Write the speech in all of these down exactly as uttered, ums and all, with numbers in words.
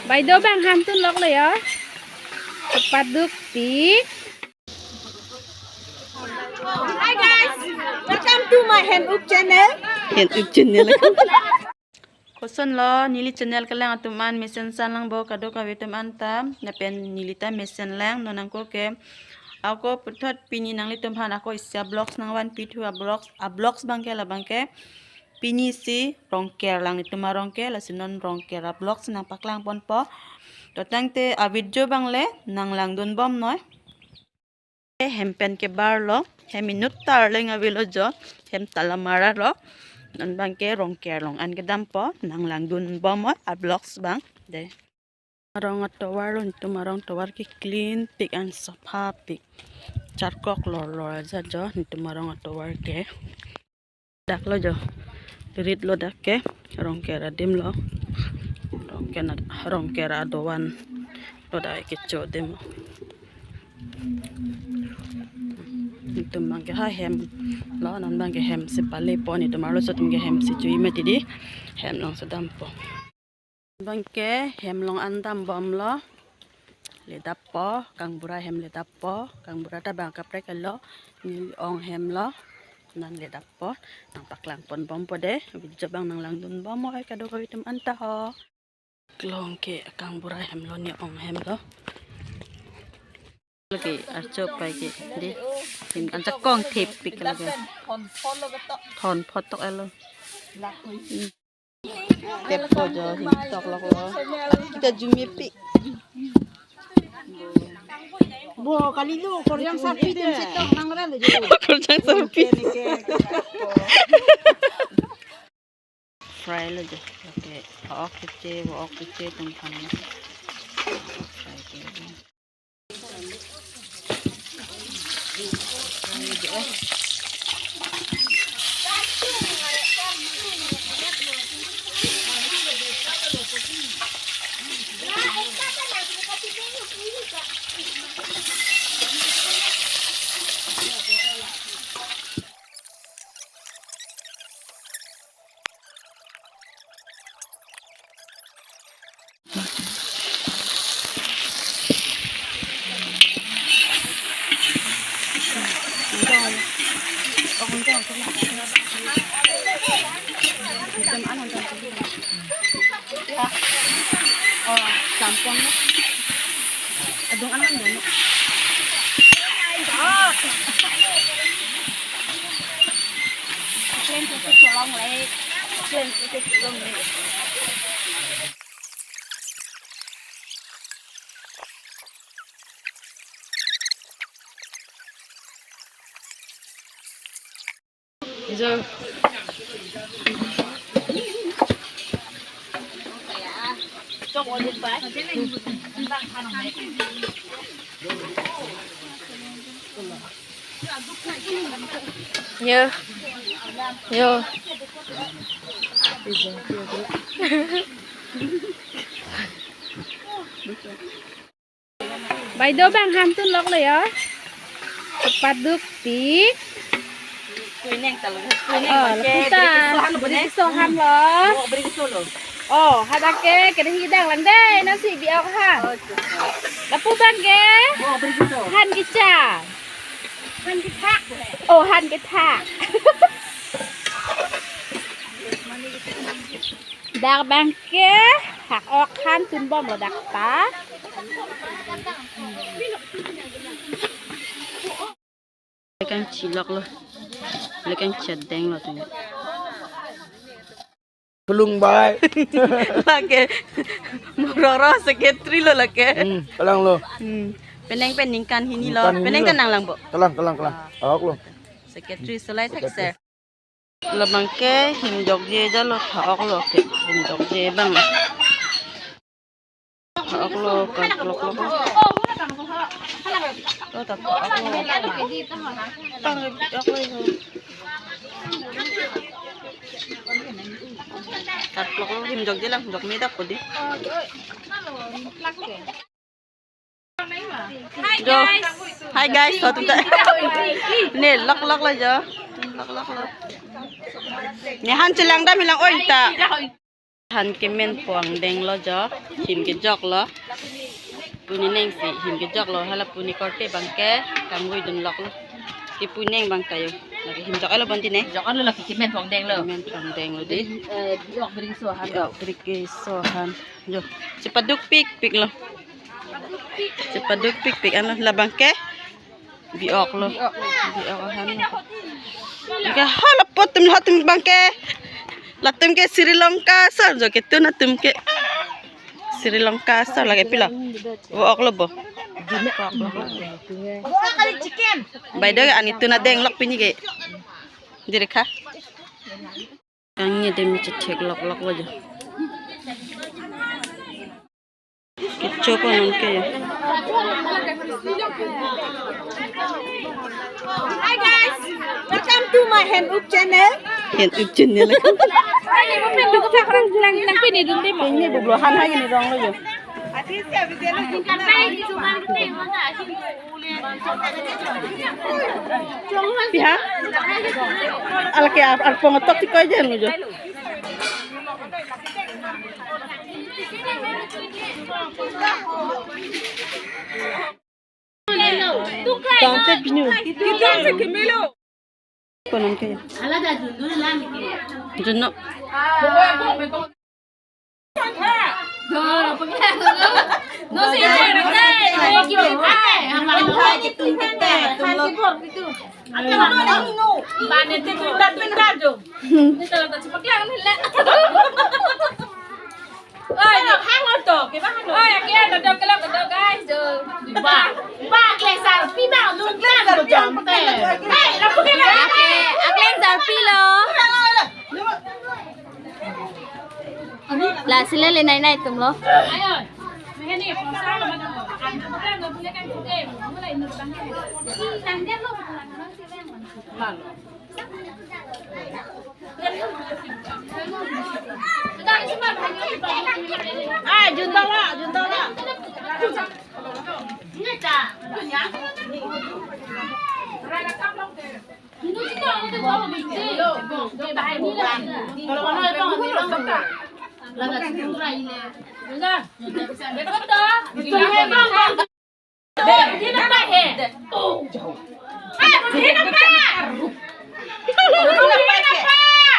Baideo abang hantun lok lo ya. Cepat duk pi. Hi guys, welcome to my hand up channel. Hand up channel. Koson lo neli channel kelang atum an mesen san lang bo kadokave atum an ta, lapen neli ta mesen lang. Non ako ke, ako puthot pini nanglitum aphan ako isi a vlogs nangvanpi thu. A vlogs, a vlogs abang ke labang ke pini si Rongker alanglitum arong ke, lasi non Rongker a vlogs nangpaklang ponpo. To tangte a video abang le nanglangdun bomnoi. Hem pen kebar lo, hem inut ta arleng avelo jo, hem ta lamara lo. Non abang ke Rongker along an kedampo, nanglangdun bomnoi a vlogs abang. De. Arong atovar lo, netum arong tovar ke clean pik an sapha pik. Charkok lor lor aja jo, netum arong atovar ke. Dak lo jo. Rit lo dak ke. Rongker adim lo. Rongker na, Rongker adovan lo dak kecho adim lo. Netum abang ke ha hem lo, non abang ke hem si pale pon, netum arloso atum ke hem si chui mati di. Hem along si dampo. Abang ke hem along an dam bomlo. Le dappo, kangbura hem le dappo, kangbura ta bang kaprek lo, neli ong hem lo, non le dappo, nangpaklang pon bompo de, video abang nanglangdun bomnoi kadokave atum an ta ho. Klong ke kangbura hem lo, ne ong hem lo. Lagi archo pai ke, de, hin anchot kong thip pik lagi. Thon phot tok elo. Tep ko jo hin tok lok lo. Kita jumi pi. Bo kali lo, korjang sapi dun sitok nangra lo jo. Korjang sapi. Fry lo jo. Oke. Ok kece, ok kece tum kami. Fry ke. Oh, sampon. Adung anang dong. Klen tutu tolong le. Klen tutu tolong le. Jo. Yo. Yo. Baideo abang hantun lok lo ya. Cepat duk pi. Kuineng talo, kuineng. Oh, pakai laputan. Beri keso han lo, beri keso han lo. Oh, beri keso lo. Oh, hadak ke, kede hidang lang dei, nasi bi-ok ha. Oh, cukup. Lapu abang ke? Oh, beri keso. Han kecha. Han kethak. Oh, han kethak. Dak abang ke, hak-ok hantun bomlo dak ta. Lekang chilok lo. Lekang chedeng lo tengah. Pelung bai. Lake. Mororo secretary lo lake. Hmm, kalang lo. Hmm. Penang pen ningkan hini lo. Ningkan hini lo. Penang kan nanglang bo. Kalang, kalang, kalang. Ah. Awak lo. Secretary selai thak sir. Labang ke him jokje ja lo, tha-ok lo ke him jokje abang. Tha-ok lo, karklok lo. Lo ta tha-ok lo. Pang ok lo. Karklok lo, him jokje lang, jok me dak ko di. Jo. Hi guys, to tum ta. Ne lok lok lo jo. Lok lok lo. Ne han chelang dam hilang oi ta. Han kemen po angdeng lo jo, him kejok lo. Puni neng si him kejok lo, hala puni korte abangke kangvoi dun lok lo. Kipu neng abang tayo. Lake him jok-et lo bonti ne. Jok-et lo, lake kemen po angdeng lo. Kemen po angdeng lo dei. Eh, biok beri keso han. Biok beri keso han. Jo, chepaduk pikpik lo. Chepaduk pikpik an lo, labangke biok lo. Biok. Biok han lo. Ke ha lapu atum, ha atum abangke. Latum ke Sri Lanka asor jo, ketun atum ke. Sri Lanka asor lake pilo. Vo-ok lo bo. Vo-ok lo. By the way, an ketun adeng lok pini ke. Diri kha. Kangni adim chethek lok lok lo jo. Kecho po non ke jo. Hi guys, welcome to my Hen Up channel. Hen Up channel. Ini bublo han hai ini dong lo jo. Pi ha? Alake ar-, arpong atok ti koi jen lo jo. Tangte pinu. Konon ke. Junno. Oi, hang on to, kiba hang on. Oi, aki ada dok kelok dok, guys, jo. Ba, ba, klesar, pi ba, lun klesar, jam te. Hey, lapu ke ba. Oke, akleng sarpi lo. La sila le nai nai atum lo. Ayo. Ah, junta la, junta la.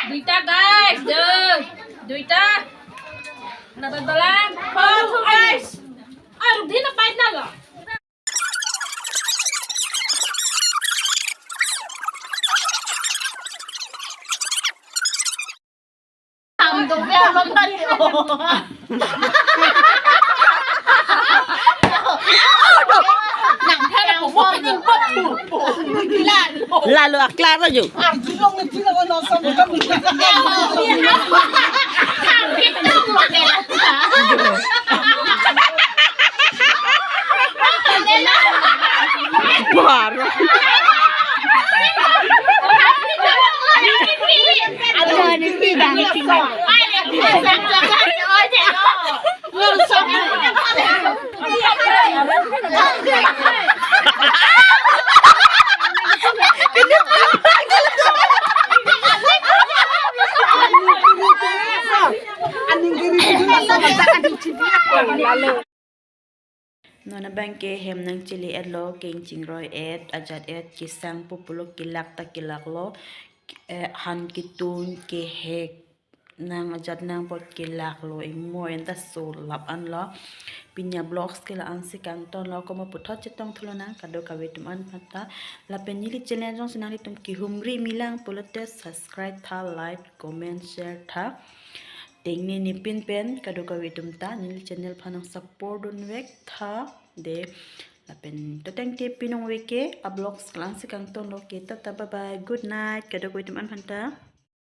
Duita, guys, jo. Duita. Nabal balang. Guys. Aru din apa itu lo? Lalo aklar aja. Baru. Non abangke hem nangchele-et lo, keng chingroi-et, ajat-et, kesang pupulo, kelak ta kelak lo, eh, han ketun kehek nang ajat nang apot kelak lo, imo enta so lap an lo. Pini avlogs ke la-an si kangton lo, komat puthot chetong thu lonang, kadokave atum aphan ta. Lapen neli channel jongsi nanglitum kehumri milang pulote subscribe tha, like, comment, share tha. Tengne nepin pen kadokave atum ta neli channel aphan nang support dunvek tha dei. Lapen to tangte pinong veke, avlogs ke la-an si kangton lo ke, tata bye bye, good night kadokave atum aphan ta.